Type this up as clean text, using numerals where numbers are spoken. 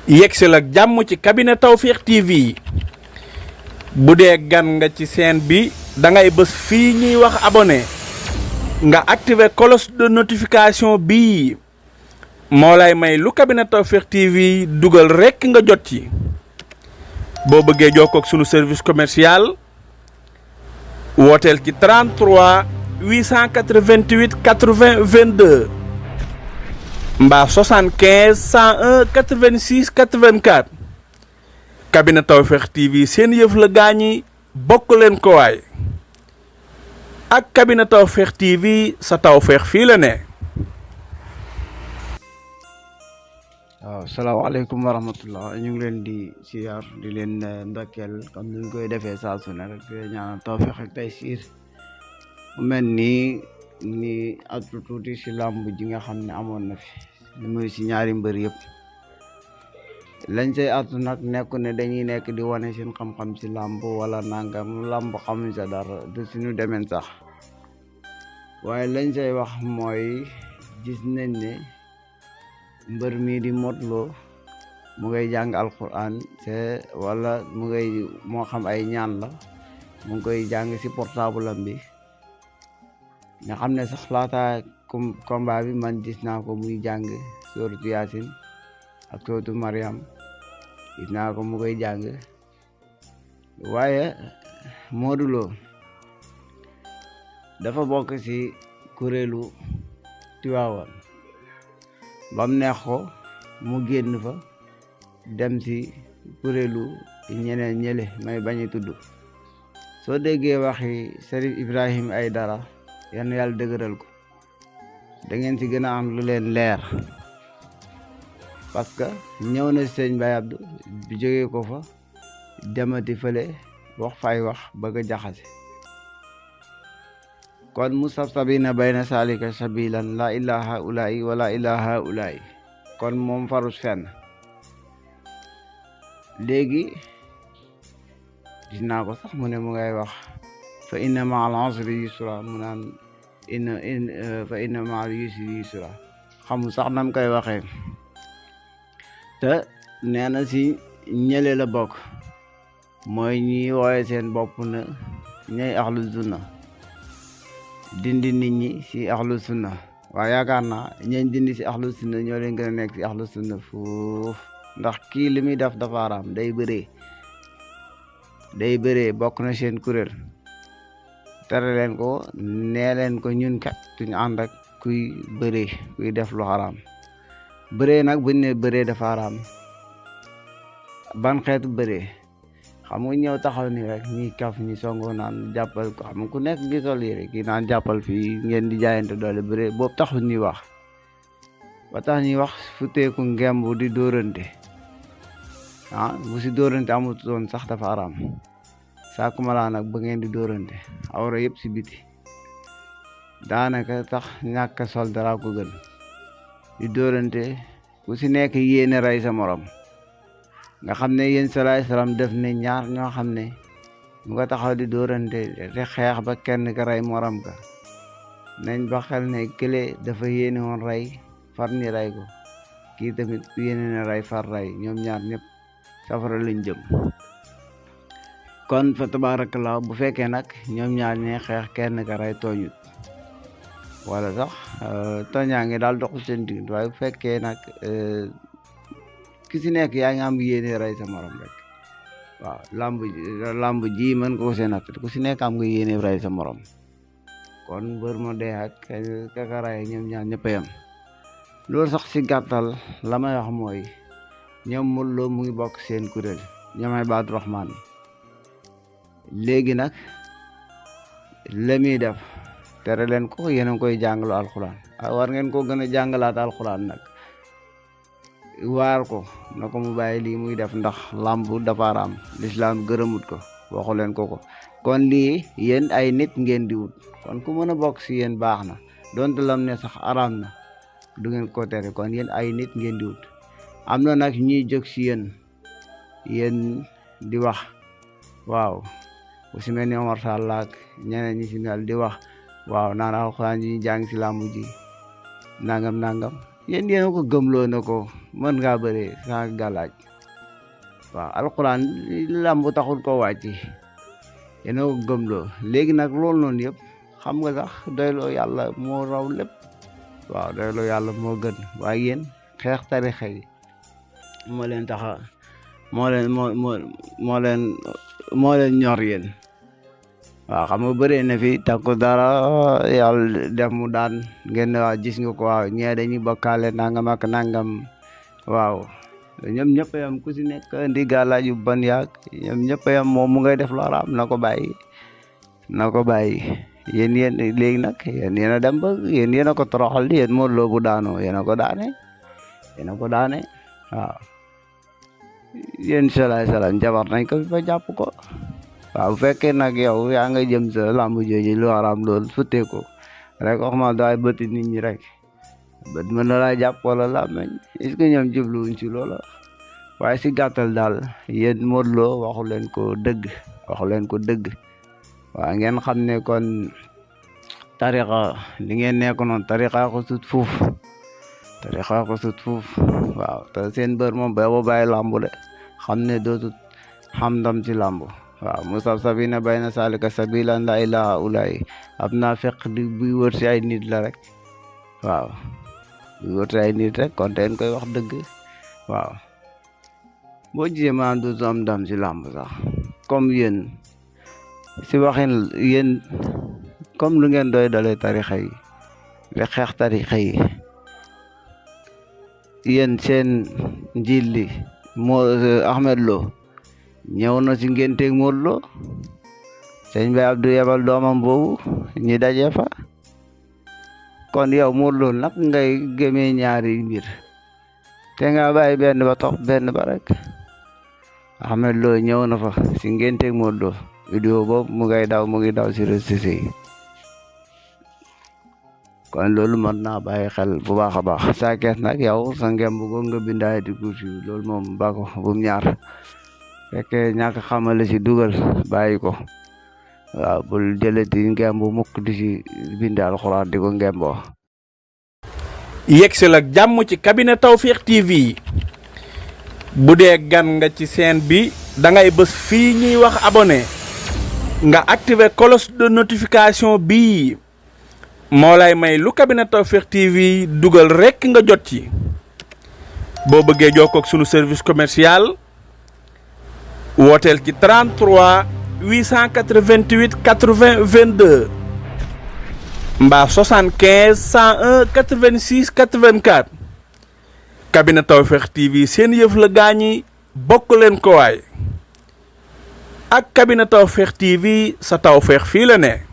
yegsil ak jàmm ci cabinet Tawfekh TV bu dee gan nga ci chaîne bi da ngay bës fii ñuy wax abonné nga activer cloche de notification bii moo lay may lu cabinet Tawfekh TV dugal rekk nga jot ci boo bëggee jokkoo ak sunu service commercial wooteel ci 33 888 80 22 mbaa 75 101 86 84 cabinet Tawfekh TV seen yëf la gaañi bokk leen ko waay ak cabinet Tawfekh TV sa tawfeex fii la ne. waaw salaamaaleykum wa rahmatullah ñu ngi leen di siyaar di leen ndokkeel comme ni ñu koy defee saa su ne rek di ñaanal tawfeex ak taysiir mu mel ni atu tuuti si làmb ji nga xam ne amoon na fi muy si ñaari mbër yëpp lañ say atu nag nekku ne dañuy nekk di wane seen xam-xam si làmb wala nangam làmb xamuñ sa dara du suñu demeen sax waaye lañ say wax mooy gis nañ ne mbër mii di Modou Lo mu ngay jàng alquran te wala mu ngay moo xam ay ñaan la mu ngi koy jàng si portable am bi nga xam ne sax laata combat bi man gis naa ko muy jàng sooratu Yaasin ak sooratu Mariam gis naa ko mu koy jàng waaye Modou Lo dafa bokk si kuréelu Tiwaawan bam neex ko mu génn fa dem si kuréelu ñeneen ñële may bañ a tudd soo déggee waxi Serif Ibrahim Aïdara yan yàlla dëgëral ko da ngeen si gën a am lu leen leer parce que ñëw na sëñ Baye Abdou bi jógee ko fa demati fële wax fay wax bëgg a jaxase kon mustabsabina bayna salika sabilan la ilaha ulai wala ilaha ulai kon moom farus fenn léegi gis naa ko sax mu ne mu ngay wax fa inna ma'al usri yusra mu naan fa inna ma'al yusri yusra xamul sax nam koy waxee te nee na si ñële la bokk mooy ñi wooye seen bopp na ñay ahlu sunna dindi nit ñi si ahlu sunna waaye yaakaar naa ñeen dindi si ahlu sunna ñoo leen gën a nekk si ahlu sunna foofu ndax kii li muy def dafa araam day bëree bokk na seen kuréel tere leen ko nee leen ko ñun kat duñu ànd ak kuy bëree kuy def lu araam bëree nag buñ ne bëree dafa araam ban xeetu bëree xam nga ñëw taxaw ni rek ñi kaf ñi songo naan jàppal ko xam ku nekk gisol yi rek kii naan jàppal fii ngeen di jaayante doole bëree boobu taxul ñuy wax ba tax ñuy wax futeeku ngemb di dóorante bu si dóorante amutoon sax dafa araam saakuma laa nag ba ngeen di dóorante awra yëpp si biti daanaka tax ñàkk sol dara ko gën di dóorante ku si nekk yéene rey sa morom nga xam ne yéen salaay salaam def ne ñaar ñoo xam ne mu nga taxaw di dóorante te xeex ba kenn ka rey morom ka nañ ba xel ne kële dafa yéene woon rey far ni rey ko kii tamit yéene na rey far rey ñoom ñaar ñëpp safara lañ jëm kon fa tabaarakallaa bu fekkee nag ñoom ñaar ñee xeex kenn ka rey tooñut wala sax tooñaa ngi daal doxul seen diggante waaye bu fekkee nag ki si nekk yaa ngi am yéene rey sa morom rek waaw lamb ji mën ko seen at ku si nekk am nga yéene rey sa morom kon bër ma dee ak kaka rey ñoom ñaar ñëpp a yem loolu sax si gàttal la may wax mooy ñoom Modou Lo mu ngi bokk seen kuréel ñoomay Baadu Rahmaan léegi nag la muy def tere leen ko yéen a ngi koy jàngalu alxuraan war ngeen ko gën a jàngalaat alxuraan nag waar ko na ko mu bàyyi lii muy def ndax làmb dafa araam lislaam gërëmut ko waxu leen ko kon lii yéen ay nit ngeen di wut kon ku mën a bokk si yéen baax na donte lam ne sax araam na du ngeen ko tere kon yéen ay nit ngeen di wut am na nag ñuy jóg si yéen di wax waaw bu si mel ni Omar Sall ak ñeneen ñi si mel di wax waaw naan alxuraan yi jàng si làmb ji nangam yéen yéen a ko gëmloo na ko mën ngaa bëree sans gàllaaj waaw alxuraan làmb taxul ko wàcc yéen a ko gëmloo léegi nag loolu noonu yëpp xam nga sax doyloo yàlla moo raw lépp waaw doyloo yàlla moo gën waaye yéen xeex tarixa yi moo leen taxa moo leen ñor yéen waaw xam nga bëree na fi takku dara yàlla def mu daan ngeen waaw gis nga ko waaw ñee dañuy bokkaale nangam ak nangam waaw ñoom ñëpp yam ku si nekk indi gàllaaj yu ban yaag ñoom ñëpp yam moom mu ngay def lu araam na ko bàyyi yéen léegi nag yéen a dem ba yéen a ko toroxal yéen Modou Lo bu daanoo yéen a ko daane waaw yéen salaam jabar nañ ko fi ba jàpp ko waaw bu fekkee nag yow yaa nga jëm sa lamb jooju lu araam loolu futtee ko rek wax ma daay bëti nit ñi rek bët mën na laa jàpp wala làmmeñ est-ce que ñoom jubluwuñ ci loola waaye si gàttal daal yéen Modou Lo waxu leen ko dëgg waaw ngeen xam ne kon tarixa li ngeen nekk noonu tarixa ko sut fuuf waaw te seen bër moom ba bàyyi lamb de xam ne dootul xam ndam ci lamb waaw musabsabina bayna salika sabilan la ilaha ulay ab naa fekk di buy wër si ay nit la rek waaw buy wër si ay nit rek kon teen koy wax dëgg waaw boo gisee maanaam dootu am ndam ci lamb sax comme yéen si waxin yéen comme lu ngeen doy dalee tarixa yi di xeex tarixa yi yéen seen njiit li Ahmed Lo ñëw na si ngénteeg Modou Lo sëñ Baye Abdou yebal doomam boobu ñi daje fa kon yow Modou Lo nag ngay gëmee ñaari mbir te nga bàyyi benn ba topp benn ba rek Ahmed Lo ñëw na fa si ngénteeg Modou Lo vidéo boobu mu ngi daw si réseaux sociaux yi kon loolu mën naa bàyyi xel bu baax a baax Sa Thiès nag yow sa ngem bu nga bindaay di course yi loolu moom ba ko bu mu ñaar fekkee ñàkk xamale si dugal bàyyi ko waaw bul jëlati ngem bu mukk di si bindi alxuraan di ko ngemboo yegsi la jàmm ci cabinet Tawfekh TV bu dee gan nga ci chaîne bi da ngay bës fii ñuy wax abonné nga activer cloche de notification bii moo lay may lu cabinet Tawfekh TV dugal rekk nga jot ci boo bëggee jokkoo ak sunu service commercial wooteel ci 33 888 80 22 mbaa 75 101 86 84 cabinet Tawfekh TV seen yëf la gaañi bokk leen ko waay ak cabinet Tawfekh TV sa tawfeex fii la ne